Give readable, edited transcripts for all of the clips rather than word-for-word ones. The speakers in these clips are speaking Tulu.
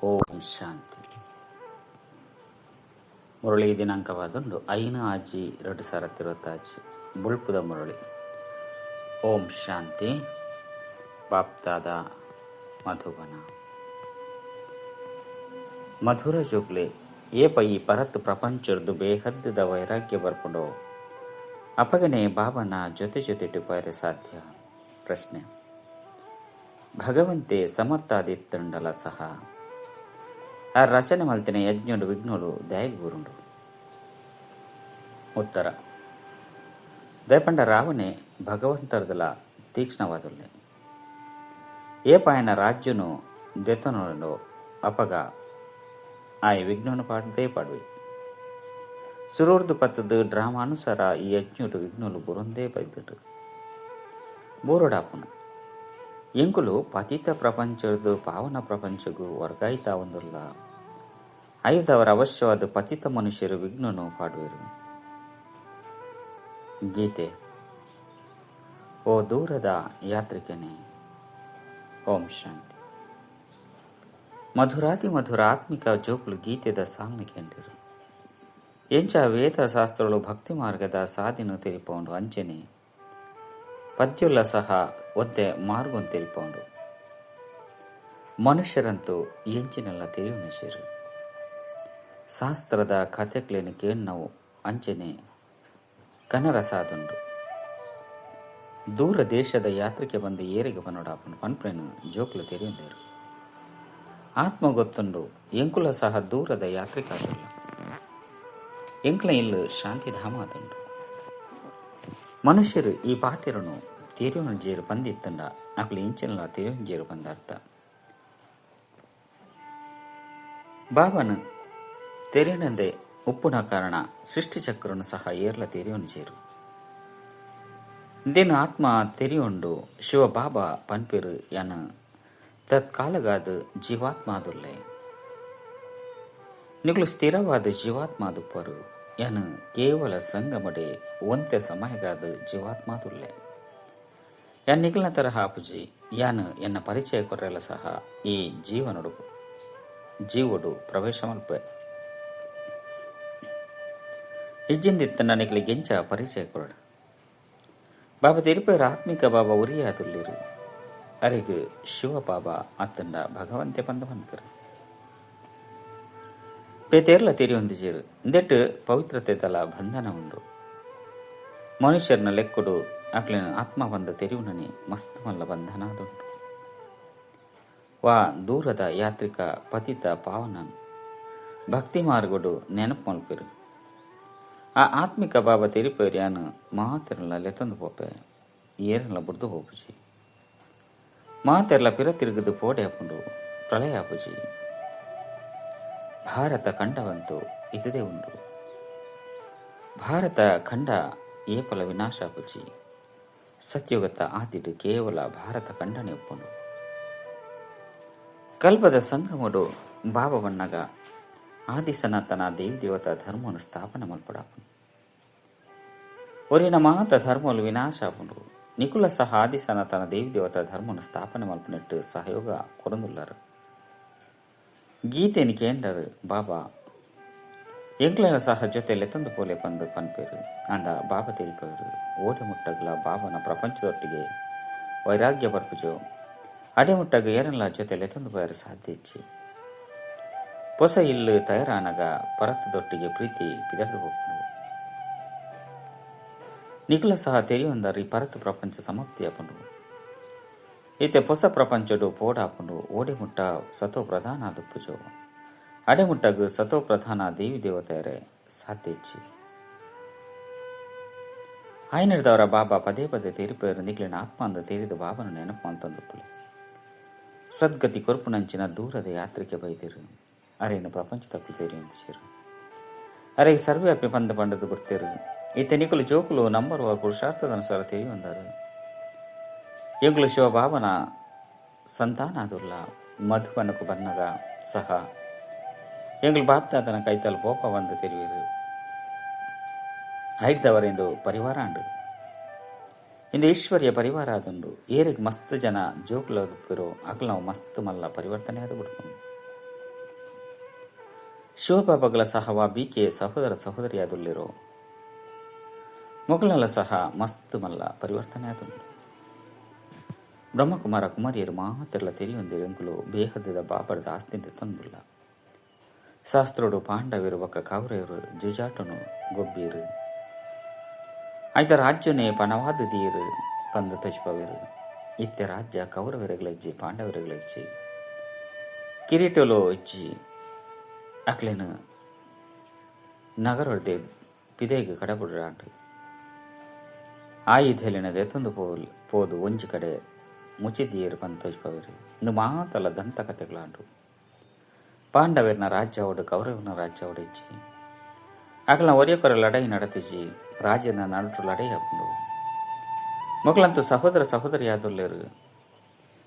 ಓಂ ಶಾಂತಿ. ಮುರಳಿ ದಿನಾಂಕವಾದುಂಡು 5/6/2026. ಬುಳ್ಪುದ ಮುರಳಿ. ಓಂ ಶಾಂತಿ. ಬಾಪ್ತಾದ ಮಧುಬನ. ಮಧುರ ಜೋಗ್ಲೆ ಏಪ ಈ ಪರತ್ ಪ್ರಪಂಚರ್ದು ಬೇಹದ್ದದ ವೈರಾಗ್ಯ ಬರ್ಪುಂಡೋ ಅಪಗನೆ ಬಾಬನ ಜೊತೆ ಜೊತೆಟು ಪೈರೆ ಸಾಧ್ಯ. ಪ್ರಶ್ನೆ: ಭಗವಂತೆ ಸಮರ್ಥಾದಿತ್ತಂಡಲ ಸಹ ಆ ರಚನೆ ಮಲ್ತಿನ ಯಜ್ಞೋಡು ವಿಘ್ನೋಡು ದಾಯಗ್ ಬೂರುಂಡು. ಉತ್ತರ: ದಯಪಂಡ ರಾವಣೆ ಭಗವಂತರದಲ ತೀಕ್ಷ್ಣವಾದುಲ್ಲೆ ಏಪಾಯನ ರಾಜ್ಯನು ದೆತನೋ ಅಪಗ ಆಯ ವಿಘ್ನನು ಪಾಡದೇ ಪಾಡುವೆ. ಸುರೋರ್ದು ಪತ್ತದ ಡ್ರಾಮಾನುಸಾರ ಈ ಯಜ್ಞೋಡು ವಿಘ್ನೋಲು ಬುರಂದೇ ಬೈದುಂಡು ಬೋರಡಾಪುನು. ಎಂಕುಲು ಪತಿತ ಪ್ರಪಂಚದ ಪಾವನ ಪ್ರಪಂಚಗೂ ವರ್ಗಾಯಿತ ಒಂದುಲ್ಲ. ಐದವರ ಅವಶ್ಯವಾದ ಪತಿತ ಮನುಷ್ಯರು ವಿಘ್ನನು ಪಾಡುವರು. ಗೀತೆ. ಓ ದೂರದ ಯಾತ್ರಿಕನೇ, ಓಂ ಶಾಂತಿ. ಮಧುರಾತಿ ಮಧುರ ಆತ್ಮಿಕ ಜೋಕುಲು ಗೀತೆದ ಸಾಂಗ್ನ ಕೇಂಡಿರು. ಎಂಚ ವೇದ ಶಾಸ್ತ್ರಗಳು ಭಕ್ತಿ ಮಾರ್ಗದ ಸಾಧಿನ ತೆರಿಪೌಂಡು ಅಂಚನೆ ಪದ್ಯುಲ್ಲ ಸಹ ಒದ್ದೆ ಮಾರ್ಗನ್ ತೆರಿಪೌಂಡು. ಮನುಷ್ಯರಂತೂ ಎಂಚಿನೆಲ್ಲ ತೆರಿಯುನಶಿರು ಶಾಸ್ತ್ರದ ಕಥೆಕ್ಲೇನು ಕೇಣ್ಣವು ಅಂಚನೆ ಕನರ ಸಾದುಂಡು. ದೂರ ದೇಶದ ಯಾತ್ರೆಗೆ ಬಂದು ಏರಿಗೆ ಬನ್ನೋಡಾಪನು ಪನ್ಪ್ರೇನು ಜೋಕ್ಲು ತೆರೆಯುಂದೇರು. ಆತ್ಮ ಗೊತ್ತುಂಡು ಎಂಕುಲ ಸಹ ದೂರದ ಯಾತ್ರಿಕಾದುಲ್ಲ. ಎಂಕುಲ ಇಲ್ಲು ಶಾಂತಿಧಾಮ ಆದುಂಡು. ಮನುಷ್ಯರು ಈ ಪಾತಿರನು ತೆರೆಯುಂಜೇರು ಬಂದಿತ್ತಂಡ ಅಕಲು ಇಂಚಿನಲ ತೆರೆಯುಂಜೇರು ಬಂದ ಅರ್ಥ. ಬಾಬನು ತೆರೆಯನಂದೆ ಉಪ್ಪುನ ಕಾರಣ ಸೃಷ್ಟಿಚಕ್ರನು ಸಹ ಏರ್ಲ ತೆರೆಯುಂಜೇರು. ದಿನ ಆತ್ಮ ತೆರೆಯುಂಡು ಶಿವ ಬಾಬಾ ಪನ್ಪಿರು ಯಾನ ತತ್ಕಾಲಗಾದ ಜೀವಾತ್ಮಾದುಲ್ಲೆ. ನಿಗುಲು ಸ್ಥಿರವಾದ ಜೀವಾತ್ಮಾದುಪ್ಪರು ಯಾನು ಕೇವಲ ಸಂಗಮಡೆ ಒಂತೆ ಸಮಯಗಾದ ಜೀವಾತ್ಮಾದುಲ್ಲೆ. ಯಾನ್ ನಿಗಲ್ನ ತರಹ ಆಪುಜಿ ಯಾನು ಎನ್ನ ಪರಿಚಯ ಕೊರ್ರೆಲ ಸಹ ಈ ಜೀವನೊಡು ಜೀವೊಡು ಪ್ರವೇಶ ಮಲ್ಪೆ. ಇಜ್ಜಿಂದಿತ್ತ ನಿಗಲಿ ಗೆಂಚ ಪರಿಚಯ ಕೊರಡು. ಬಾಬಾ ತಿರುಪೇರು ಆತ್ಮಿಕ ಬಾಬಾ ಉರಿಯಾದುಲ್ಲಿರು. ಅರೆಗು ಶಿವ ಬಾಬಾ ಅತ್ತಂಡ ಭಗವಂತೆ ಪಂದ ಪನ್ಪೆರು. ಪೇತೇರ್ಲ ತೆರಿಯೊಂದಿಜೇರು ಇಂದೆಟ್ಟು ಪವಿತ್ರತೆ ತಲ ಬಂಧನ ಉಂಡು. ಮನುಷ್ಯರನ ಲೆಕ್ಕುಡು ಅಕ್ಲಿನ ಆತ್ಮ ಬಂದ ತೆರಿಯುನನೆ ಮಸ್ತ್ ಮಲ್ಲ ಬಂಧನ ಆದುಂಡು. ವಾ ದೂರದ ಯಾತ್ರಿಕ ಪತಿತ ಪಾವನನ್ ಭಕ್ತಿ ಮಾರ್ಗಡು ನೆನಪು ಮಲ್ಪೆರು. ಆ ಆತ್ಮಿಕ ಬಾಬಾ ತೆರಿಪೇರು ಯಾನು ಮಾತೆರಲ ಲೆತ್ತೊಂದು ಪೋಪೆ ಏರಲ ಬುಡ್ದು ಹೋಪುಜಿ. ಮಾತೆರ್ಲ ಪಿರ ತಿರುಗದು ಪೋಡೆ ಆಪುಂಡು ಪ್ರಳಯ ಆಪುಜಿ. ಭಾರತ ಖಂಡವಂತೂ ಇದುದೇ ಉಂಡು. ಭಾರತ ಖಂಡ ಏಪಲ ವಿನಾಶ ಆಪುಜಿ. ಸತ್ಯುಗತ ಆದಿಡು ಕೇವಲ ಭಾರತ ಖಂಡನೆ ಒಪ್ಪುಂಡು. ಕಲ್ಪದ ಸಂಗಮಡು ಬಾಬವನ್ನಗ ಆದಿ ಸನಾತನ ದೇವಿ ದೇವತಾ ಧರ್ಮವನ್ನು ಸ್ಥಾಪನೆ ಮಲ್ಪಡಾಪುಂಡು. ಒರಿನ ಮಾತ ಧರ್ಮಲು ವಿನಾಶ ಆಪುಂಡು. ನಿಕುಲ ಸಹ ಆದಿ ಸನಾತನ ದೇವಿ ದೇವತಾ ಧರ್ಮವನ್ನು ಸ್ಥಾಪನೆ ಮಲ್ಪನೆಟ್ಟು ಸಹಯೋಗ ಕೊರಂದುಲ್ಲಾರು. ಗೀತೆನಿ ಕೇಂಡರು ಬಾಬಾ ಎಂಕ್ಲೆನ ಸಹ ಜೊತೆ ಲೆತ್ತೊಂದು ಪೋಲೆ ಪಂದು ಪನ್ಪೇರು. ಅಂಡ ಬಾಬಾ ತೆರಿಪೇರು ಓಡೆ ಮುಟ್ಟಗ್ಲ ಬಾಬನ ಪ್ರಪಂಚದೊಟ್ಟಿಗೆ ವೈರಾಗ್ಯ ಬರ್ಪುಜೋ ಅಡೆ ಮುಟ್ಟಗ ಏರನ್ಲ ಜೊತೆ ಲೆತ್ತೊಂದು ಪೋಯರು ಸಾಧ್ಯ ಇಚ್ಚಿ. ಪೊಸ ಇಲ್ಲು ತಯಾರಾನಗ ಪರತದೊಟ್ಟಿಗೆ ಪ್ರೀತಿ ಪಿದರ್ದು ಹೋಗ್ನು. ನಿಖಲ ಸಹ ತೆರಿಯೊಂದರ್ ಈ ಪರತು ಪ್ರಪಂಚ ಸಮಾಪ್ತಿ ಆಪುಂಡು. ಈತೆ ಪೊಸ ಪ್ರಪಂಚಡು ಪೋಡಾಪುಂಡು. ಓಡೆ ಮುಟ್ಟ ಸತೋ ಪ್ರಧಾನ ದುಪ್ಪುಜೋ ಅಡೆ ಮುಟ್ಟಗು ಸತೋ ಪ್ರಧಾನ ದೇವಿ ದೇವತೆಯರೆ ಸಾಧ್ಯ ಇಚ್ಚಿ. ಆಯ್ನದವರ ಬಾಬಾ ಪದೇ ಪದೇ ತೇರಿಪೇರು ನಿಗ್ಲಿನ ಆತ್ಮ ಅಂದ ತೇರಿದ ಬಾಬನ ನೆನಪು ಅಂತಂದುಪ್ಪುಲಿ. ಸದ್ಗತಿ ಕೊರ್ಪುನಂಚಿನ ದೂರದ ಯಾತ್ರೆಗೆ ಬೈದಿರು. ಅರೇನು ಪ್ರಪಂಚ ತಪ್ಪು ತೇರಿ ಸೇರು. ಅರೆ ಸರ್ವೆ ಅಪ್ಪಿ ಪಂದ ಪಂಡದು ಬರ್ತೇರು. ಈತ ನಿಕುಲು ಜೋಕುಲು ನಂಬರುವ ಪುರುಷಾರ್ಥದ ಅನುಸಾರ ತೆರಿಯೊಂದರು. ಎಂಕುಲು ಶಿವ ಬಾಬನ ಸಂತಾನ ಆದುಲ್ಲ. ಮಧುಬನಕು ಬನ್ನಗ ಸಹ ಎಂಗಳು ಬಾಪ್ತಾದನ ಕೈತಲ್ ಪೋಪ ಬಂದು ತೆರಿವೇರು. ಐದವರೆಂದು ಪರಿವಾರ ಅಂಡು. ಇಂದು ಈಶ್ವರ್ಯ ಪರಿವಾರ ಆದುಂಡು. ಏರಿಗೆ ಮಸ್ತ್ ಜನ ಜೋಕುಲ ಪಿರೋ ಅಕಲ್ ನಾವು ಮಸ್ತ್ ಮಲ್ಲ ಪರಿವರ್ತನೆ ಆದ ಬಿಡ್ಕೊಂಡು. ಶಿವಬಾಬಗಳ ಸಹ ವಾ ಬೀಕೆ ಸಹೋದರ ಸಹೋದರಿಯಾದುಲ್ಲಿರೋ ಮೊಗಲಲ ಸಹ ಮಸ್ತ್ ಮಲ್ಲ ಪರಿವರ್ತನೆ ಆದುಂಡು. ಬ್ರಹ್ಮಕುಮಾರ ಕುಮಾರಿಯರು ಮಾತೆಲ್ಲ ತೆರಿಯೊಂದಿರು ಎಂಕುಲು ಬೇಹದ್ದದ ಬಾಬರದ ಆಸ್ತಿಂದ ತೊಂದುಲ್ಲ. ಶಾಸ್ತ್ರೋಡು ಪಾಂಡವರು ಬೊಕ್ಕ ಕೌರವರು ಜುಜಾಟನು ಗೊಬ್ಬೀರು ಆಯ್ತ ರಾಜ್ಯನೇ ಪಣವಾದ ದೀರು ಪಂದು ತಜ್ಪವರು. ಇತ್ತೆ ರಾಜ್ಯ ಕೌರವರುಗಳಿಜ್ಜಿ ಪಾಂಡವರುಗಳಿಜ್ಜಿ ಕಿರೀಟಲೋ ಇಜ್ಜಿ ಅಕ್ಲೇನು ನಗರೊಡ್ದೆ ಪಿದೆಗೆ ಕಡಬುಡ್ರಾಂಡು ಆಯುಧೆಲಿನ ದೆತ್ತೊಂದು ಪೋದು ಒಂಜಿ ಕಡೆ ಮುಚಿದ್ದೀರು ಪಂದು ತೋಜ್ಪವರು. ಇಂದು ಮಾತಲ್ಲ ದಂತಕತೆಗಳಾಂಡು. ಪಾಂಡವರ್ನ ರಾಜ್ಯವಡು ಕೌರವನ ರಾಜ್ಯವಡು ಇಜ್ಜಿ ಅಕಲ್ನ ಒರಿಯೊಕರ ಲಡಾಯಿ ನಡತಿಜಿ ರಾಜ್ಯನ ನಡುಟು ಲಡಾಯಿ ಹಾಕೊಂಡು ಮೊಕಲಂತೂ ಸಹೋದರ ಸಹೋದರಿಯಾದುಲ್ಲೇರು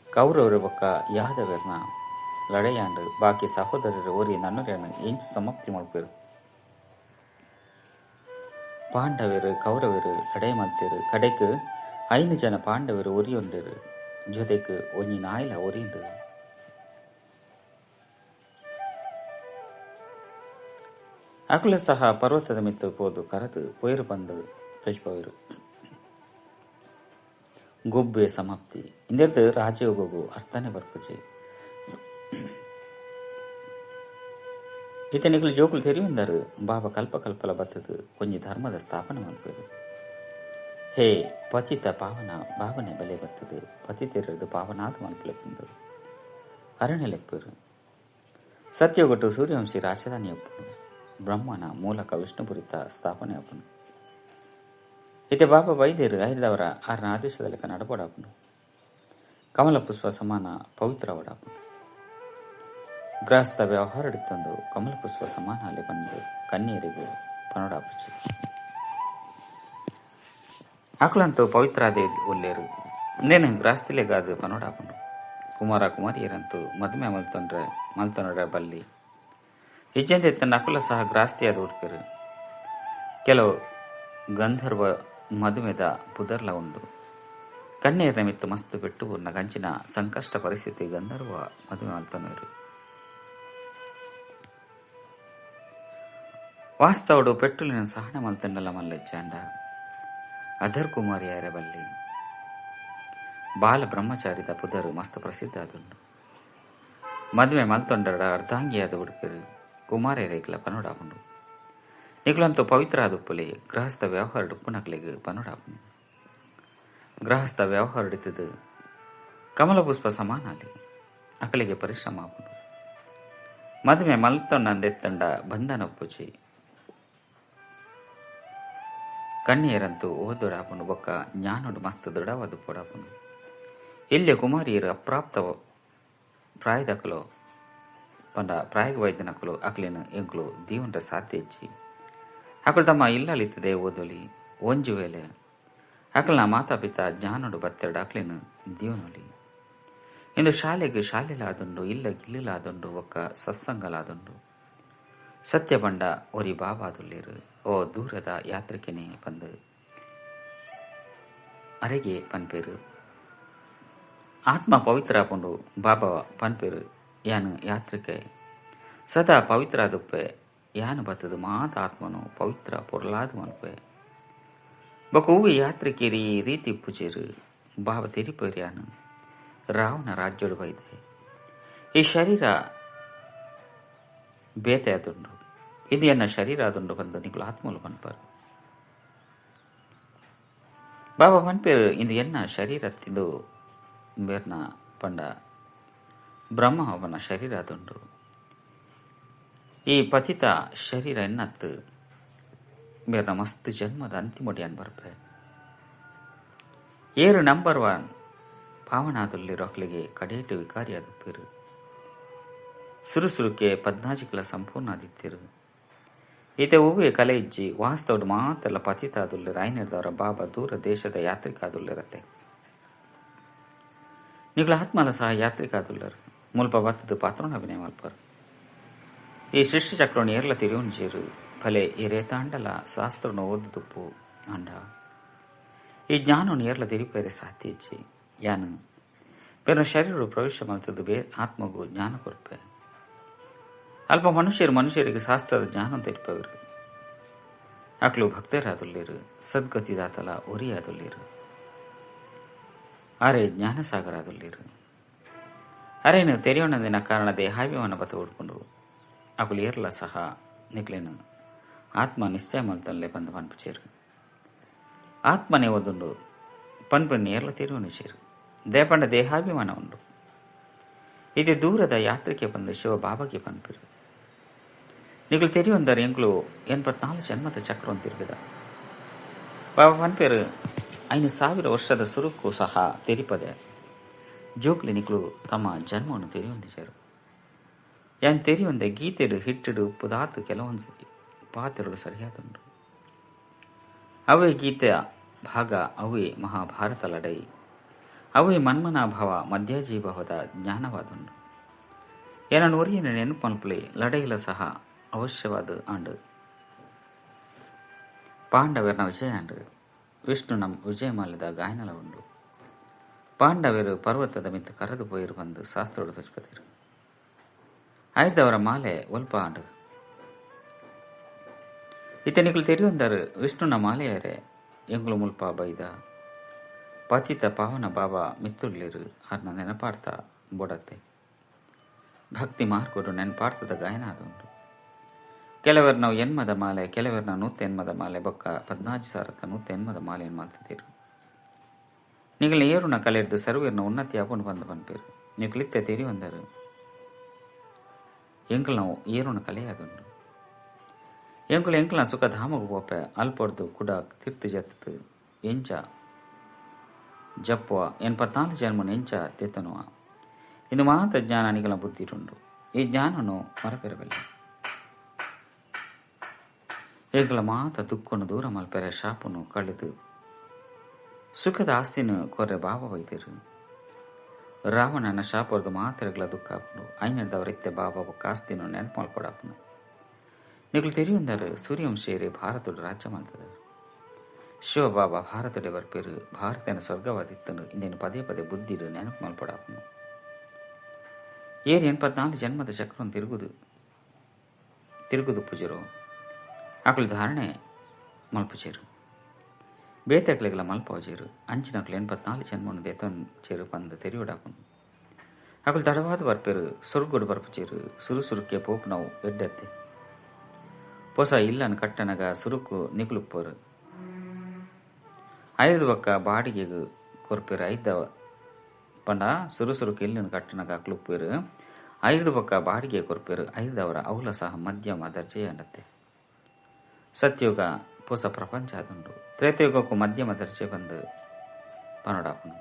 ಕೌರವರು ಬೊಕ್ಕ ಯಾದವರ್ನ ಲಡಾಯಾಂಡು ಬಾಕಿ ಸಹೋದರರು ಒರಿ ನನ್ನೊರಿಯನ್ನು ಎಂಚು ಸಮಾಪ್ತಿ ಮಲ್ಪೆರು. ಪಾಂಡವರು ಕೌರವರು ಲಡಾಯಿ ಮಲ್ತೇರು. ಕಡೆಕ್ 5 ಜನ ಪಾಂಡವರು ಒರಿಯೊಂಡರು ಜೊತೆಗೆ ಒಂಜಿ ನಾಯಿಲ ಒರಿಂದು. ಅಕುಲ ಸಹ ಪರ್ವತದ ಮಿತ್ತು ಪೋದು ಕರೆದು ಪೊಯ್ರು ಬಂದು ತೊಜ್ಪವರು. ಗೊಬ್ಬೆ ಸಮಾಪ್ತಿ ಇಂದೆರ್ದು ರಾಜಯೋಗವು ಅರ್ಥನೇ ಬರ್ಪುಜಿ. ಇತನಿಗಳು ಜೋಕುಲು ತೆರಿಯುಂದರು ಬಾಬಾ ಕಲ್ಪ ಕಲ್ಪಲ ಬತ್ತದು ಒಂಜಿ ಧರ್ಮದ ಸ್ಥಾಪನೆ ಮಲ್ಪೆರು. ಹೇ ಪತಿತ ಪಾವನ ಭಾವನೆ ಬಲೆ ಬತ್ತದು ಪತಿತೆರದು ಪಾವನಾದ ಮಲ್ಪಲೆ ಬಂದು ಅರಣ್ಯ ಲೆಪ್ಪರು. ಸತ್ಯಗೊಟ್ಟು ಸೂರ್ಯವಂಶಿ ರಾಜಧಾನಿ ಒಪ್ಪನು ಬ್ರಹ್ಮನ ಮೂಲಕ ವಿಷ್ಣುಪುರಿತ ಸ್ಥಾಪನೆ ಅಪ್ಪನು. ಇತ್ತೆ ಬಾಬಾ ವೈದ್ಯರು ಐದವರ ಆರನ ಆದೇಶದ ಲೆಕ್ಕ ನಡಪಡಾಪನು. ಕಮಲ ಪುಷ್ಪ ಸಮಾನ ಪವಿತ್ರವಡಾಪನು. ಗೃಹಸ್ಥ ವ್ಯವಹಾರ ತಂದು ಕಮಲ ಪುಷ್ಪ ಸಮಾನ ಅಲ್ಲಿ ಬಂದು ಕನ್ಯರಿಗೆ ಪನೋಡಾಪುಚಿ. ಆಕಲಂತೂ ಪವಿತ್ರಾದೇ ಒಲ್ಲೇರು ನೇನು ಗೃಹಸ್ಥಿಲೆಗಾದು ಪನೋಡಾಪನು. ಕುಮಾರ ಕುಮಾರಿಯರಂತೂ ಮದುವೆ ಮಲ್ತೊಂಡ್ರೆ ಮಲ್ತೊಂಡ್ರೆ ಬಲ್ಲಿ ಇಜ್ಜಂದೆ ತನ್ನ ಅಕುಲ ಸಹ ಗ್ರಾಸ್ತಿಯಾದ ಹುಡುಕರು. ಕೆಲವು ಗಂಧರ್ವ ಮದುಮೆದ ಪುದರ್ಲ ಉಂಡು. ಕಣ್ಣೀರಿನ ಮಿತ್ತು ಮಸ್ತು ಪೆಟ್ಟು ಗಂಚಿನ ಸಂಕಷ್ಟ ಪರಿಸ್ಥಿತಿ ಗಂಧರ್ವ ಮದುವೆ ಮಲ್ತನರು. ವಾಸ್ತವಡು ಪೆಟ್ಟುಲಿನ ಸಹನ ಮಲ್ತಂಡಲ ಮಲ್ಲಜ್ಜಾಂಡ ಅಧರ್ ಕುಮಾರಿಯರ ಬಲ್ಲಿ ಬಾಲ ಬ್ರಹ್ಮಚಾರಿದ ಪುದರು ಮಸ್ತ್ ಪ್ರಸಿದ್ಧ ಆದುಂಡು. ಮದುವೆ ಮಲ್ತೊಂಡರ ಅರ್ಧಾಂಗಿಯಾದ ಹುಡುಕರು ಕುಮಾರಿಯರೇಗ್ಲ ಪನೋಡಾಪುಂಡು. ನಿಕುಲಂತೂ ಪವಿತ್ರ ಆದುಪ್ಪಲೆ ಗೃಹಸ್ಥ ವ್ಯವಹಾರ ಡುಪ್ಪುನಕ್ಲೆಗ್ ಪನೋಡಾಪುಂಡು. ಗೃಹಸ್ಥ ವ್ಯವಹಾರ ಹಿಡಿತದು ಕಮಲ ಪುಷ್ಪ ಸಮಾನಾಲಿ ಅಕಲಿಗೆ ಪರಿಶ್ರಮ ಆಪುಂಡು. ಮದುವೆ ಮಲ್ತೊಂಡಂದೆತ್ತಂಡ ಬಂಧನ ಒಪ್ಪುಜಿ. ಕಣ್ಣಿಯರಂತೂ ಓದೊಡಾಪುಂಡು ಬೊಕ್ಕ ಜ್ಞಾನೋಡು ಮಸ್ತ್ ದೃಢವಾದ ಪೊಡಾಪುಂಡು. ಇಲ್ಲಿಯ ಕುಮಾರಿಯರು ಅಪ್ರಾಪ್ತ ಪ್ರಾಯದಕಲು ಪಂಡ ಪ್ರಾಯಗ ವೈದ್ಯನಕಲು ಅಕ್ಲೇನು ಎಂಕುಲು ದೀವನ್ರ ಸಾಧ್ಯ ಇಜ್ಜಿ. ಅಕಲು ತಮ್ಮ ಇಲ್ಲಲಿತ್ತದೆ ಓದೊಲಿ ಒಂಜು ವೇಳೆ ಅಕಲ್ನ ಮಾತಾ ಪಿತಾ ಜ್ಞಾನೋಡು ಬತ್ತೆರಡು ಅಕ್ಲೇನು ದೀವನೊಲಿ. ಇಂದು ಶಾಲೆಗೆ ಶಾಲೆಲಾದುಂಡು ಇಲ್ಲ ಗಿಲ್ಲಿಲಾದುಂಡು ಒಕ್ಕ ಸತ್ಸಂಗಲಾದುಂಡು. ಸತ್ಯ ಬಂಡ ಒರಿ ಬಾಬಾದುಲ್ಲೇರು ಓ ದೂರದ ಯಾತ್ರಿಕೆನೆ ಬಂದು ಅರೆಗೆ ಪನ್ಪೇರು. ಆತ್ಮ ಪವಿತ್ರ ಪುಂಡು ಬಾಬಾ ಪನ್ಪೇರು ಯಾನು ಯಾತ್ರಿಕೆ ಸದಾ ಪವಿತ್ರ ಆದುಪ್ಪೆ ಯಾನು ಬತ್ತದು ಮಾತ ಆತ್ಮನು ಪವಿತ್ರ ಪೊರ್ಲಾದು ಮನ್ಪೆ. ಬೊಕ ಹೂವಿ ಯಾತ್ರಿಕೇರಿ ರೀತಿ ಪೂಜೆರು ಬಾಬಾ ತೆರಿಪೇರು ಯಾನು ರಾವಣ ರಾಜ್ಯೋಡು ಬೈದೆ. ಈ ಶರೀರ ಬೇತೆ ಆದುಂಡು ಇದು ಎನ್ನ ಶರೀರ ಆದುಂಡು ಬಂದು ನಿಕುಲು ಆತ್ಮಲು ಪನ್ಪರು. ಬಾಬಾ ಪನ್ಪೇರು ಇಂದು ಎನ್ನ ಶರೀರ ತಿಂದು ಬೇರ್ನ ಪಂಡ ಬ್ರಹ್ಮ ಅವನ ಶರೀರ ಆದುಂಡು. ಈ ಪತಿತ ಶರೀರ ಎನ್ನತ್ತು ಬೇರ್ನ ಮಸ್ತ್ ಜನ್ಮದ ಅಂತಿಮೊಡಿಯನ್ ಬರ್ಪೆ. ಏರು ನಂಬರ್ 1 ಪಾವನಾದುಲ್ಲಿರೋ ಅಕ್ಲಿಗೆ ಕಡೇಟು ವಿಕಾರಿಯಾದುಪ್ಪೇರು. ಸುರುಸುರುಕೆ ಪದ್ನಾಜಿಕಲ ಸಂಪೂರ್ಣ ಆದಿತ್ತಿರು. ಈತೆ ಹೂವೆ ಕಲೆ ಇಜ್ಜಿ ವಾಸ್ತವಡು ಮಾತೆಲ್ಲ ಪತಿತ ಆದುಲ್ಲಿರ ಐನಿರ್ದವರ ಬಾಬಾ ದೂರ ದೇಶದ ಯಾತ್ರಿಕ ಆದುಲ್ಲಿರತ್ತೆ. ನಿಗಳ ಆತ್ಮಲ ಸಹ ಯಾತ್ರಿಕ ಆದುಲ್ಲರು ಮುಲ್ಪ ಬತ್ತದು ಪಾತ್ರನ ಅಭಿನಯ ಮಲ್ಪರು. ಈ ಸೃಷ್ಟಿ ಚಕ್ರವನ್ನು ಏರ್ಲ ತಿರುವಂಜೀರು ಫಲೆ ಈ ರೇತಾಂಡಲ ಶಾಸ್ತ್ರನ ಓದುದುಪ್ಪು ಅಂಡ ಈ ಜ್ಞಾನವನ್ನು ಏರ್ಲ ತಿರುಪೇರೆ ಸಾಧ್ಯ ಇಜ್ಜಿ. ಯಾನು ಬೇರೆ ಶರೀರ ಪ್ರವೇಶ ಮಲ್ತದ್ದು ಬೇ ಆತ್ಮಗೂ ಜ್ಞಾನ ಕೊರ್ಪೆ. ಅಲ್ಪ ಮನುಷ್ಯರು ಮನುಷ್ಯರಿಗೆ ಶಾಸ್ತ್ರದ ಜ್ಞಾನ ತೆರಿಪವರು. ಅಕ್ಲು ಭಕ್ತರಾದುಲ್ಲೇರು, ಸದ್ಗತಿದಾತಲ ಒರಿಯಾದುಲ್ಲೇರು, ಅರೆ ಜ್ಞಾನಸಾಗರಾದುಲ್ಲೇರು. ಅರೇನು ತೆರೆಯೋಣದಿನ ಕಾರಣ ದೇಹಾಭಿಮಾನ ಬತ ಉಡ್ಕೊಂಡು ಅಕುಲು ಏರ್ಲ ಸಹ ನಿಕ್ಲೇನು ಆತ್ಮ ನಿಶ್ಚಯ ಮಲ್ತಲ್ಲೇ ಬಂದು ಪನ್ಪುಚೇರು. ಆತ್ಮನೇ ಒದುಂಡು ಪನ್ಪನ್ನು ಏರ್ಲ ತೆರೆಯೋಣ ಸೇರು ದೇಪಂಡ ದೇಹಾಭಿಮಾನ ಉಂಡು. ಇದು ದೂರದ ಯಾತ್ರೆಗೆ ಬಂದು ಶಿವ ಬಾಬಾಗೆ ಪನ್ಪಿರು. ನಿಗಳು ತೆರೆಯೊಂದರೆ ಎಂಕ್ಲು 84 ಜನ್ಮದ ಚಕ್ರವನ್ನು ತಿರುಗಿದ ಬಾಬಾ ಪನ್ಪೇರು. 5000 ವರ್ಷದ ಸುರುಕು ಸಹ ತೆರಿಪದೆ ಜೋಕ್ಲಿ ನಿಕ್ಲು ತಮ್ಮ ಜನ್ಮವನ್ನು ತೆರೆಯೊಂದಿಜರು. ಯಾನ್ ತೆರೆಯೊಂದೆ ಗೀತೆಡು ಹಿಟ್ಟಿಡು ಉಪ್ಪುದಾತು ಕೆಲವೊಂದು ಪಾತ್ರಗಳು ಸರಿಯಾದುಂಡು. ಅವೇ ಗೀತೆಯ ಭಾಗ, ಅವೇ ಮಹಾಭಾರತ ಲಡೈ, ಅವೇ ಮನ್ಮನಾಭಾವ ಮಧ್ಯಾಜೀಭಾವದ ಜ್ಞಾನವಾದುಂಡು. ಏನನ್ನು ಒರಿಯನ ನೆನಪು ಲಡೈಲ ಸಹ ಅವಶ್ಯವಾದ ಆಂಡು. ಪಾಂಡವರನ ವಿಜಯ ಆಂಡು. ವಿಷ್ಣು ನಮ್ಮ ವಿಜಯಮಾಲದ ಗಾಯನಲ ಉಂಡು. ಪಾಂಡವರು ಪರ್ವತದ ಮಿತ್ತ ಕರೆದು ಪೋಯಿರು ಬಂದು ಶಾಸ್ತ್ರೋಡು ತಚ್ಪತಿರು. ಆಯ್ದವರ ಮಾಲೆ ಒಲ್ಪ ಆಂಡು. ಇತನಿಗಳು ತೆರೆಯೊಂದರು ವಿಷ್ಣುನ ಮಾಲೆಯರೆ ಎಂಗುಳು ಮುಲ್ಪ ಬೈದ ಪತಿತ ಪಾವನ ಬಾಬಾ ಮಿತ್ತುಳ್ಳಿರು ಅರ್ನ ನೆನಪಾಡ್ತಾ ಬೊಡತ್ತೆ. ಭಕ್ತಿ ಮಾರ್ಕೊಡು ನೆನಪಾಡ್ತದ ಗಾಯನ ಆದುಂಡು. ಕೆಲವರು ನಾವು ಎನ್ಮದ ಮಾಲೆ, ಕೆಲವರು ನಾವು 180 ಮಾಲೆ, ಬೊಕ್ಕ 14,180 ಮಾಲೆ ಮಾಲ್ತಿದ್ದೀರು. ನೀವು ಏರುನ ಕಲೆರ್ದು ಸರ್ವೇರ್ನ ಉನ್ನತಿ ಆಪುಂಡು ಬಂದು ಪನ್ಪೇರು. ನೀವು ಕ್ಲಿತ್ತೆ ತೆರಿ ಬಂದರು ಎಂಕಲ್ ನಾವು ಏರುನ ಕಲೆ ಆದುಂಡು. ಎಂಕುಲು ಎಂಕಲ್ನ ಸುಖಧಾಮಗು ಪೋಪೆ ಅಲ್ಪೊಡ್ದು ಕುಡ ತಿರ್ತು ಜತ್ತು ಎಂಚ ಜಪ್ಪುವ 84 ಜನ್ಮನ ಎಂಚ ತೆತ್ತನುವ ಇದು ಮಾತ ಜ್ಞಾನ ನಿಗಲ ಬುದ್ಧಿರುಂಡು. ಈ ಜ್ಞಾನನು ಮರಪೆರಬಲ್ಲ. ಎಂಕಲ ಮಾತ ದುಃಖನು ದೂರ ಮಲ್ಪೆರೆ ಶಾಪನು ಕಳೆದು ಸುಖದ ಆಸ್ತಿನ ಕೊರ್ರೆ ಬಾಬಾ ವೈದ್ಯರು. ರಾವಣನ ಶಾಪದ ಮಾತ್ರೆಗಳ ದುಃಖ ಆಪುಂಡು. ಐನದವರಿತ್ತೆ ಬಾಬಾ ಬೊಕ್ಕ ಆಸ್ತಿನ ನೆನಪು ಮಲ್ಪೊಡಾಪುಂಡು. ನಿಕುಲು ತೆರಿಯೊಂದರು ಸೂರ್ಯವಂಶೀಯರೇ ಭಾರತದ ರಾಜ್ಯ ಮಲ್ತದರು. ಶಿವಬಾಬಾ ಭಾರತಡೆ ಬರ್ಪೇರು ಭಾರತನ ಸ್ವರ್ಗವಾದಿತ್ತನು ಇಂದೇನು ಪದೇ ಪದೇ ಬುದ್ಧಿರು ನೆನಪು ಮಲ್ಪೊಡಾಪುಂಡು. ಏರು 84 ಜನ್ಮದ ಚಕ್ರವನ್ನು ತಿರುಗುದು ಪೂಜರು ಅಕಲು ಧಾರಣೆ ಮಲ್ಪುಚೇರು ಬೇತಕ್ಲೆಗಳ ಮಲ್ಪವಜೇರು ಅಂಚಿನಕ್ಲು 84 ಜನ್ಮನು ದೇತನ್ ಚೇರು ಪಂದ ತೆರಿಯೋಡಾಪುಂಡು. ಅಕಲು ತಡವಾದ ಬರ್ಪೇರು ಸೊರ್ಗೊಡು ಬರ್ಪುಚೇರು ಸುರುಸುರುಕೆ ಪೋಪು ನಾವು ಎಡ್ಡತ್ತೆ ಪೊಸ ಇಲ್ಲನ ಕಟ್ಟನಗ ಸುರುಕು ನಿಕುಲುಪ್ಪರು. 5 ಬಕ್ಕ ಬಾಡಿಗೆಗು ಕೊರ್ಪೇರು. 5 ಪಂಡ ಸುರುಸುರುಕು ಇಲ್ಲನ ಕಟ್ಟನಗ ಅಕ್ಲುಪ್ಪೇರು 5 ಬಕ್ಕ ಬಾಡಿಗೆ ಕೊರ್ಪೇರು. 5 ಅವಲ ಸಹ ಮಧ್ಯಮ ದರ್ಜೆಯ ಅಂಡತ್ತೆ. ಸತ್ಯುಗ ಪೊಸ ಪ್ರಪಂಚ ಆದುಂಡು. ತ್ರೇತಯುಗಕ್ಕೂ ಮಧ್ಯಮ ದರ್ಜೆ ಬಂದು ಪನೋಡಾಪುನು.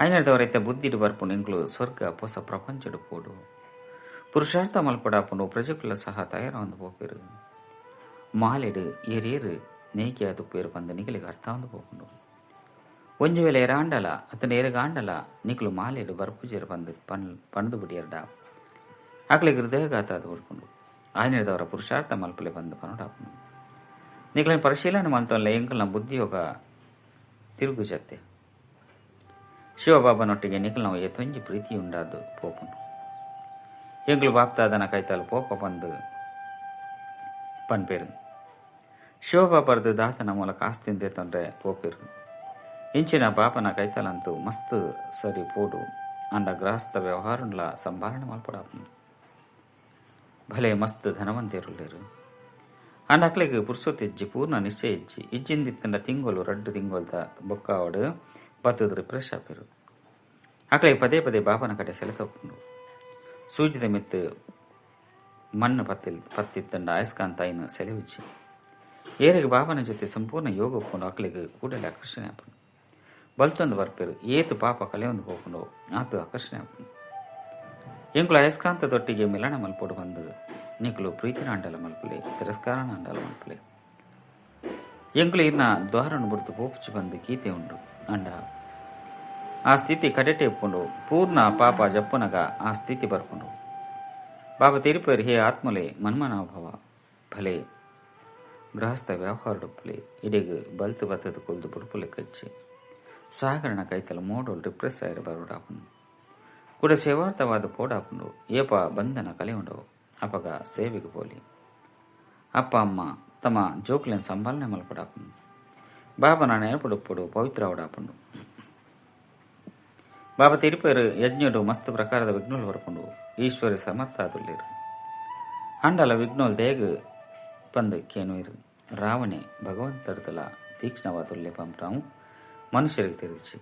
ಐನದವರೈತ ಬುದ್ಧಿಡು ಬರ್ಪುನು ಎಂಕ್ಲು ಸ್ವರ್ಗ ಪೊಸ ಪ್ರಪಂಚಡು ಪೋಡು ಪುರುಷಾರ್ಥ ಮಲ್ಪಡಾಪುನು. ಪ್ರಜೆಕುಲ ಸಹ ತಯಾರ ಪೋಪೇರು. ಮಾಲೆಡು ಏರೇರು ನೇಯ್ಕೆ ಅದು ಪೇರು ಬಂದು ನಿಗಲಿಗೆ ಅರ್ಥ ಒಂದು ಪೋಪುಂಡು. ಒಂಜಿ ವೇಳೆ ಏರಾಂಡಲ ಅತನ ಏರಗಾಂಡಲ ನಿಕ್ಲು ಮಾಲೆಡು ಬರ್ಪುಜೇರು ಬಂದು ಪಣದು ಬಿಡಿಯರ್ಡ ಆಕಲಿಗೆ ಹೃದಯಘಾತ ಅದು ಬರ್ಪುಂಡು. ಆಯ್ನದವರ ಪುರುಷಾರ್ಥ ಮಲ್ಪಲೆ ಬಂದು ಪನೋಡಾಪುನು. ನಿಕ್ಲನ ಪರಿಶೀಲನೆ ಮಲ್ತಲ್ಲ ಎಂಕಲ್ನ ಬುದ್ಧಿಯೋಗ ತಿರುಗು ಜತ್ತೆ. ಶಿವಬಾಬನೊಟ್ಟಿಗೆ ನಿಕ್ಲು ನಾವು ಎತ್ತೊಂಜಿ ಪ್ರೀತಿ ಉಂಡಾದು ಪೋಪುಂಡು. ಎಂಕ್ಲು ಬಾಪ್ತಾದನ ಕೈತಾಲು ಪೋಪ ಬಂದು ಪನ್ಪೇರು. ಶಿವಬಾಬರ್ದು ದಾತನ ಮೂಲಕ ಆಸ್ತಿಂದೆ ತೊಂದರೆ ಪೋಪೇರು. ಇಂಚಿನ ಬಾಪನ ಕೈತಾಲಂತೂ ಮಸ್ತ್ ಸರಿ ಪೋಡು ಅಂಡ ಗೃಹಸ್ಥ ವ್ಯವಹಾರನ್ಲ ಸಂಭಾಳನೆ ಮಲ್ಪಡಾಪುಂಡು. ಭಲೆ ಮಸ್ತ್ ಧನವಂತೇರುಲ್ಲೇರು ಅಂಡ ಅಕ್ಲೆಗ್ ಪುರ್ಸೊತ್ತು ಇಜ್ಜಿ ಪೂರ್ಣ ನಿಶ್ಚಯ ಇಜ್ಜಿ ಇಜ್ಜಿಂದಿತ್ತಂಡ ತಿಂಗೊಲು 2 ತಿಂಗೊಲ್ದ ಬೊಕ್ಕಾವಡು ಬತ್ತದ ರಿಫ್ರೆಶ್ ಆಪೇರು. ಅಕ್ಲೆಗ್ ಪದೇ ಪದೇ ಬಾಪನ ಕಡೆ ಸೆಳೆತಪ್ಪುಂಡು. ಸೂಜಿದ ಮಿತ್ತು ಮಣ್ಣು ಪತ್ತಿತ್ತಂಡ ಅಯಸ್ಕಾಂತ ಐನು ಸೆಲೆವಿಚ್ಚಿ ಏರಿಗೆ ಬಾಬನ ಜೊತೆ ಸಂಪೂರ್ಣ ಯೋಗ ಒಪ್ಪುಂಡು. ಅಕ್ಲೆಗ್ ಕೂಡಲೇ ಆಕರ್ಷಣೆ ಆಪುಂಡು. ಬಲ್ತೊಂದು ಬರ್ಪೇರು ಏತು ಪಾಪ ಕಲೆಯೊಂದು ಪೋಪುಂಡು ಆತು ಆಕರ್ಷಣೆ ಆಪುಂಡು. ಎಂಕುಲು ಅಯಸ್ಕಾಂತದೊಟ್ಟಿಗೆ ಮಿಲನ ಮಲ್ಪೊಡು ಬಂದು ನಿಕುಲು ಪ್ರೀತಿನ ಅಂಡಲ ಮಲ್ಪುಲೆ, ತಿರಸ್ಕಾರನ ಅಂಡಲ ಮಲ್ಪುಲೆ. ಎಂಕುಲು ಇನ್ನ ದ್ವಾರನು ಬುಡ್ದು ಪೋಪುಚಿ ಬಂದು ಗೀತೆ ಉಂಡು. ಅಂಡ ಆ ಸ್ಥಿತಿ ಕಡೆಟೆ ಇಪ್ಪುಂಡು. ಪೂರ್ಣ ಪಾಪ ಜಪ್ಪುನಗ ಆ ಸ್ಥಿತಿ ಬರ್ಪುಂಡು. ಬಾಬಾ ತಿರುಪೇರು ಹೇ ಆತ್ಮಲೆ ಮನ್ಮನಾಭವ ಭಲೆ ಗೃಹಸ್ಥ ವ್ಯವಹಾರಡುಪ್ಪಲೆ ಇಡೆಗ್ ಬಲ್ತು ಬತ್ತದ ಕೊಲ್ದು ಬುಡುಪುಲೆ ಕಚ್ಚಿ ಸಾಗರಣ ಕೈತಲ ಮೋಡೋಲ್ ರಿಪ್ರೆಸ್ ಆಯಿರ ಬರೋಡಾಪುಂಡು. ಕುಡ ಸೇವಾರ್ಥವಾದ ಪೋಡಾಪುಂಡು. ಏಪ ಬಂಧನ ಕಲೆ ಉಂಡು ಅಪಗ ಸೇವೆಗೆ ಪೋಲಿ. ಅಪ್ಪ ಅಮ್ಮ ತಮ್ಮ ಜೋಕ್ಲೆನ್ ಸಂಭಾಲನೆ ಮಲ್ಪಡಾಪುಂಡು. ಬಾಬನ ನೆನಪುಡುಪ್ಪುಡು ಪವಿತ್ರ ಅವಡಾಪುಂಡು. ಬಾಬಾ ತಿರುಪೇರು ಯಜ್ಞಡು ಮಸ್ತ್ ಪ್ರಕಾರದ ವಿಘ್ನೋಲು ಬರ್ಪುಂಡು. ಈಶ್ವರಿ ಸಮರ್ಥ ಆದುಲ್ಲೇರು. ಅಂಡಲ ವಿಘ್ನೋಲ್ ದೇಗ್ ಪಂದ್ ಕೇನುವೆರು. ರಾವಣೆ ಭಗವಂತರ್ದಲ ತೀಕ್ಷ್ಣವಾದುಲ್ಲೆ ಪಂಪ್ರಾವು ಮನುಷ್ಯರಿಗೆ ತಿರುಗಿಸಿ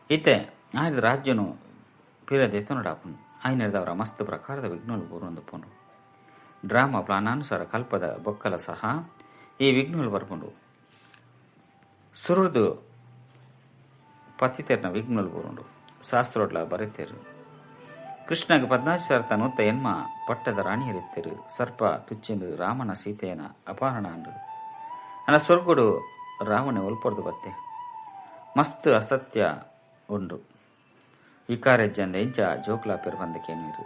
ಇತ್ತೆ ಆಯ್ದ ರಾಜ್ಯನು ಪಿರದೆತ್ತನಡಾಪುಂಡು. ಆಯ್ನೆರ್ದವರ ಮಸ್ತ್ ಪ್ರಕಾರದ ವಿಘ್ನೋಲು ಬೂರೊಂದುಪ್ಪುಂಡು. ಡ್ರಾಮಾ ಪ್ಲಾನಾನುಸಾರ ಕಲ್ಪದ ಬೊಕ್ಕಲ ಸಹ ಈ ವಿಘ್ನೋಲು ಬರ್ಪುಂಡು. ಸುರುದು ಪತಿತೆರ್ನ ವಿಘ್ನೋಲು ಬೂರುಂಡು. ಶಾಸ್ತ್ರೋಡ್ಲ ಬರೆತೇರು. ಕೃಷ್ಣಗ್ 14,108 ಪಟ್ಟದ ರಾಣಿಯರಿತ್ತೆರು. ಸರ್ಪ ತುಚ್ಚಿಂದು ರಾಮನ ಸೀತೆಯನ ಅಪಹರಣ ಅಂಡು ಅನ ಸ್ವರ್ಗುಡು ರಾವಣೆ ಒಲ್ಪೊರ್ದು ಬತ್ತೆ. ಮಸ್ತ್ ಅಸತ್ಯ ಉಂಡು. ವಿಕಾರೆಜ್ಜಂದ ಇಂಚ ಜೋಕ್ಲಾಪೆರ್ ಬಂದಕೇನೀರು.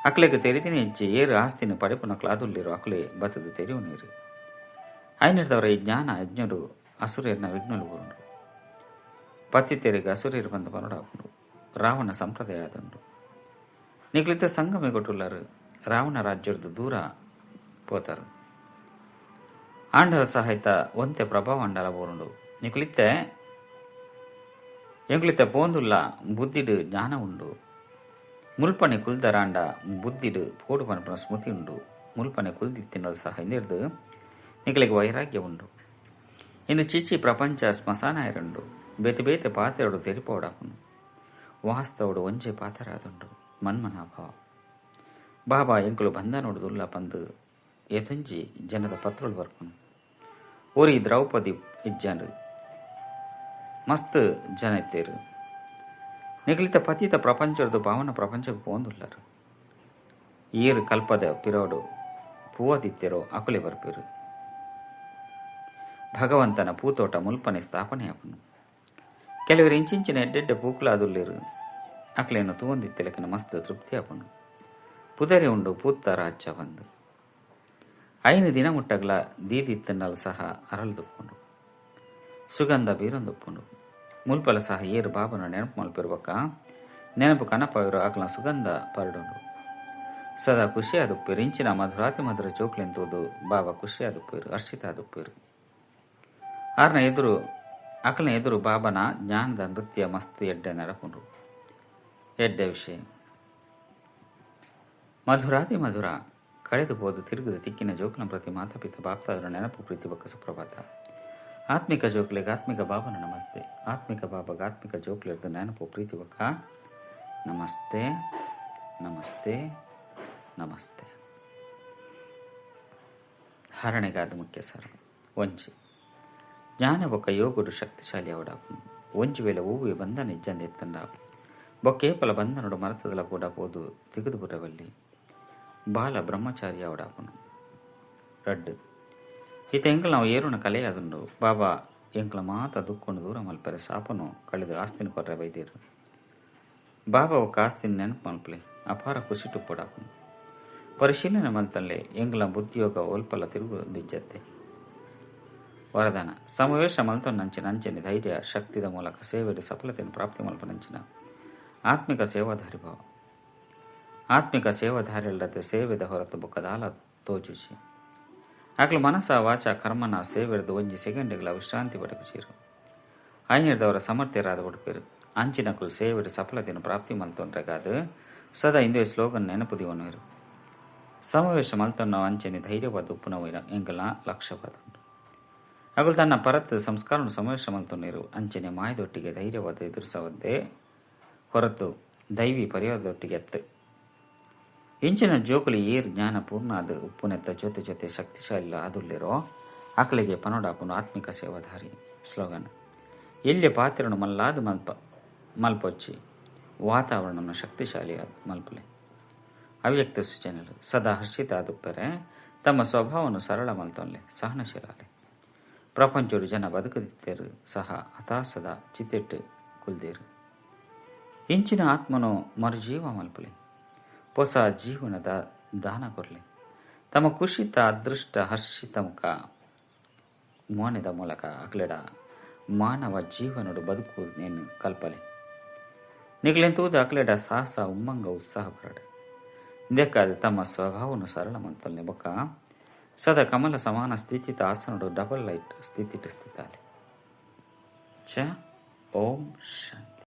ಅಕ್ಲೆಗ್ ತೆರಿದಿನ ಇಜ್ಜಿ. ಏರು ಆಸ್ತಿನ ಪಡೆಪುನ ಕ್ಲಾದುಲ್ಲಿರು ಅಕ್ಲೆ ಬತ್ತದ ತೆರಿವು ನೀರು. ಐನಿರ್ದವರ ಈ ಜ್ಞಾನ ಯಜ್ಞಡು ಅಸುರೇರ್ನ ವಿಘ್ನಲು ಬರುಂಡು. ಪತಿತೆರಿಗೆ ಅಸುರೇರು ಬಂದ ಬರಡಾಪುಂಡು. ರಾವಣ ಸಂಪ್ರದಾಯ ಆದುಂಡು. ನಿಕ್ಲಿತ ಸಂಗಮೆ ಕೊಟ್ಟುಲ್ಲಾರು. ರಾವಣ ರಾಜ್ಯದ ದೂರ ಪೋತಾರು. ಆಂಡಲ ಸಹಿತ ಒಂತೆ ಪ್ರಭಾವ ಅಂಡಲ ಬೋರುಂಡು. ನಿಕ್ಲಿತ್ತೆ ಎಂಕ್ಲಿತ್ತ ಪೋಂದುಲ್ಲ ಬುದ್ಧಿಡು ಜ್ಞಾನ ಉಂಡು. ಮುಲ್ಪನೆ ಕುಲ್ದರಾಂಡ ಬುದ್ಧಿಡು ಪೋಡು ಪನಪನ ಸ್ಮೃತಿ ಉಂಡು. ಮುಲ್ಪನೆ ಕುಲ್ದಿತ್ತಿನಲ್ ಸಹ ಹಿಂದಿರ್ದು ನಿಕ್ಲಿಗೆ ವೈರಾಗ್ಯ ಉಂಡು. ಇನ್ನು ಚೀಚಿ ಪ್ರಪಂಚ ಸ್ಮಶಾನ ಇರುಂಡು. ಬೇತೆ ಬೇತೆ ಪಾತ್ರೆಡು ತೆರಿಪೋಡಾಪುಂಡು. ವಾಸ್ತವಡು ಒಂಜೆ ಪಾತ್ರ ಆದುಂಡು. ಮನ್ಮನಾಭಾವ. ಬಾಬಾ ಎಂಕುಲು ಬಂಧನೋಡುದುಲ್ಲ ಪಂದು ಏತೊಂಜಿ ಜನದ ಪತ್ರೊಳು ಬರ್ಪುಂಡು. ಒರಿ ದ್ರೌಪದಿ ಇಜ್ಜಾಂಡ್ ಮಸ್ತ್ ಜನ ಇತ್ತೇರು. ನಿಗಲಿತ ಪತಿತ ಪ್ರಪಂಚದ ಭಾವನ ಪ್ರಪಂಚಕ್ಕೆ ಪೋಂದುಲ್ಲಾರು. ಏರು ಕಲ್ಪದ ಪಿರೋಡು ಪೂವದಿತ್ತೆರೋ ಅಕುಲೆ ಬರ್ಪೇರು. ಭಗವಂತನ ಪೂತೋಟ ಮುಲ್ಪನೆ ಸ್ಥಾಪನೆ ಆಪುಂಡು. ಕೆಲವರು ಇಂಚಿಂಚಿನ ಎಡ್ಡೆಡ್ಡೆ ಪೂಕುಲಾದುಲ್ಲೇರು. ಅಕ್ಲೇನು ತೂವಂದಿತ್ತೆಲಕನ ಮಸ್ತ್ ತೃಪ್ತಿ ಆಪುಂಡು. ಪುದರೆ ಉಂಡು ಪೂತ್ತ ರಾಜ್ಯ ಬಂದು 5 ದಿನ ಮುಟ್ಟಗ್ಲ ದೀದಿತ್ತನ್ನಲ್ ಸಹ ಅರಳ್ದುಪ್ಪುಂಡು. ಸುಗಂಧ ಬೀರೊಂದುಪ್ಪುಂಡು. ಮುಲ್ಪಲ ಸಹ ಏರು ಬಾಬನ ನೆನಪು ಮಲ್ಪಿರ್ಬಕ್ಕ ನೆನಪು ಕನಪವಿರು ಅಕ್ಲ ಸುಗಂಧ ಪರಡುಂಡು. ಸದಾ ಖುಷಿಯಾದುಪ್ಪೇರು. ಇಂಚಿನ ಮಧುರಾತಿ ಮಧುರ ಚೋಕ್ಲೆಂತೋದು ಬಾಬಾ ಖುಷಿಯಾದುಪ್ಪೇರು, ಹರ್ಷಿತ ಆದುಪ್ಪೇರು. ಆರ್ನ ಎದುರು ಅಕ್ಲನ ಎದುರು ಬಾಬನ ಜ್ಞಾನದ ನೃತ್ಯ ಮಸ್ತ್ ಎಡ್ಡೆ ನಡಪುಂಡು. ಎಡ್ಡೆ ವಿಷಯ ಮಧುರಾತಿ ಮಧುರ ಕಳೆದು ಹೋದು ತಿರುಗದ ತಿಕ್ಕಿನ ಜೋಕ್ನ ಪ್ರತಿ ಮಾತಾಪಿತ ಬಾಪ್ತಾದರ ನೆನಪು ಪ್ರೀತಿ ಬಕ್ಕ ಸುಪ್ರಭಾತ. ಆತ್ಮಿಕ ಜೋಕ್ಲೆಗೆ ಆತ್ಮಿಕ ಬಾಬನ ನಮಸ್ತೆ. ಆತ್ಮಿಕ ಬಾಬಾಗ ಆತ್ಮಿಕ ಜೋಕ್ಲೆರ್ದು ನೆನಪು ಪ್ರೀತಿ ಬಕ್ಕ ನಮಸ್ತೆ ನಮಸ್ತೆ ನಮಸ್ತೆ. ಹರಣೆಗಾದ ಮುಖ್ಯ ಸರ್ ಒಂಜಿ ಜ್ಞಾನ ಬೊಕ್ಕ ಯೋಗುಡು ಶಕ್ತಿಶಾಲಿ ಅವಡಾಪುಂಡು. ಒಂಜಿ ವೇಳೆ ಹೂವೆ ಬಂಧನ ಇಜ್ಜಂದ ಎತ್ತಂಡ ಬೊಕ್ಕೇಪಲ ಬಂಧನಡು ಮರತದಲ ಕೂಡ ಪೋದು ತಿಗುದು ಬುರವಲ್ಲಿ ಬಾಲ ಬ್ರಹ್ಮಚಾರಿ ಅವಡಾಪುಂಡು. ರಡ್ಡು ಈತ ಎಂಕಲ್ ನಾವು ಏರುನ ಕಲೆಯಾದುಂಡು. ಬಾಬಾ ಎಂಕ್ಲ ಮಾತ ದುಕ್ಕೊಂಡು ದೂರ ಮಲ್ಪರೆ ಶಾಪನು ಕಳೆದು ಆಸ್ತಿನ ಕೊರ್ರೆ ಬೈದೇರು. ಬಾಬಾ ಒಕ್ಕ ಆಸ್ತಿನ ನೆನಪು ಮಲ್ಪಲೆ ಅಪಾರ ಖುಷಿ ಟುಪ್ಪಡಾಪುಂಡು. ಪರಿಶೀಲನೆ ಮಲ್ತಲ್ಲೇ ಎಂಗ್ಲ ಬುದ್ಧಿಯೋಗ ಒಲ್ಪಲ ತಿರುಗುದಿಜ್ಜತ್ತೆ. ವರದಾನ ಸಮಾವೇಶ ಮಲ್ತೊನ್ನಂಚಿನ ಅಂಚನೆ ಧೈರ್ಯ ಶಕ್ತಿದ ಮೂಲಕ ಸೇವೆಯ ಸಫಲತೆಯನ್ನು ಪ್ರಾಪ್ತಿ ಮಲ್ಪನಂಚಿನ ಆತ್ಮಿಕ ಸೇವಾಧಾರಿ ಭಾವ. ಆತ್ಮಿಕ ಸೇವಾಧಾರಿಯಲ್ಲದೆ ಸೇವೆದ ಹೊರತು ಬೊಕ್ಕದಾಲ ತೋಜುಜಿ. ಆಕ್ಲು ಮನಸ ವಾಚ ಕರ್ಮನ ಸೇವೆರ್ದು ಒಂಜಿ ಸೆಕೆಂಡ್ಗಳ ವಿಶ್ರಾಂತಿ ಪಡೆಪುಜೀರು. ಐನಿರ್ದವರ ಸಮರ್ಥ್ಯರಾದ ಬಡುಪೇರು. ಅಂಚಿನಕುಲು ಸೇವೆಡು ಸಫಲತೆಯನ್ನು ಪ್ರಾಪ್ತಿ ಮಲ್ತೊಂಡ್ರೆಗಾದು ಸದಾ ಇಂದುವೆ ಸ್ಲೋಗನ್ ನೆನಪು ದಿವನುವೆರು. ಸಮಾವೇಶ ಮಲ್ತೊನ್ನ ಅಂಚನೆ ಧೈರ್ಯವಾದ ಉಪ್ಪುನವ ಎಂಕಲ್ನ ಲಕ್ಷ್ಯವಾದುಂಡು. ಅಗುಲು ತನ್ನ ಪರತ್ ಸಂಸ್ಕಾರವನ್ನು ಸಮಾವೇಶ ಮಲ್ತೊನ್ನಿರು. ಅಂಚನೆ ಮಾಯದೊಟ್ಟಿಗೆ ಧೈರ್ಯವಾದ ಎದುರಿಸವದ್ದೇ ಹೊರತು ದೈವಿ ಪರಿವಾರದೊಟ್ಟಿಗೆ ಎತ್ತು. ಇಂಚಿನ ಜೋಕುಲು ಏರ್ ಜ್ಞಾನ ಪೂರ್ಣ ಅದು ಉಪ್ಪುನೆತ್ತ ಜೊತೆ ಜೊತೆ ಶಕ್ತಿಶಾಲಿ ಆದುಲ್ಲಿರೋ ಅಕ್ಲೆಗೆ ಪನೋಡಾಪುನು ಆತ್ಮಿಕ ಸೇವಾಧಾರಿ. ಸ್ಲೋಗನ್ ಎಲ್ಲಿಯ ಪಾತ್ರನು ಮಲ್ಲಾದು ಮಲ್ಪೊಚ್ಚಿ ವಾತಾವರಣವನ್ನು ಶಕ್ತಿಶಾಲಿ ಮಲ್ಪಲೆ. ಅವ್ಯಕ್ತ ಸೂಚನೆಗಳು ಸದಾ ಹರ್ಷಿತ ಆದುಪ್ಪರೆ ತಮ್ಮ ಸ್ವಭಾವವನ್ನು ಸರಳ ಮಲ್ತೊನ್ಲೆ ಸಹನಶೀಲಾಲೆ. ಪ್ರಪಂಚೋಡು ಜನ ಬದುಕದಿತ್ತೇರು ಸಹ ಹತಾಸದ ಚಿತ್ತೆಟ್ಟು ಕುಲ್ದೇರು. ಇಂಚಿನ ಆತ್ಮನು ಮರುಜೀವ ಮಲ್ಪಲೆ ಹೊಸ ಜೀವನದ ದಾನ ಕೊರಲೆ. ತಮ್ಮ ಕುಶಿತ ಅದೃಷ್ಟ ಹರ್ಷಿತ ಮುಖ ಮೋನೆದ ಮೂಲಕ ಅಕ್ಲೆಡ ಮಾನವ ಜೀವನಡು ಬದುಕು ನೇನು ಕಲ್ಪಲೆ. ನಿಕ್ಲೆನ್ ತೂದು ಅಕ್ಲೆಡ ಸಾಹಸ, ಉಮ್ಮಂಗ, ಉತ್ಸಾಹ ಬರಡ್. ಇಂದೆಕ್ಕಾದ್ ತಮ್ಮ ಸ್ವಭಾವನ್ ಸರಳ ಮಲ್ತೊನ್ಲೆ ಬೊಕ್ಕ ಸದಾ ಕಮಲ ಸಮಾನ ಸ್ಥಿತಿತ ಆಸನಡ್ ಡಬಲ್ ಲೈಟ್ ಸ್ಥಿತಿಟ್ ಸ್ಥಿತಾಲೆ. ಚ ಓಂ ಶಾಂತಿ.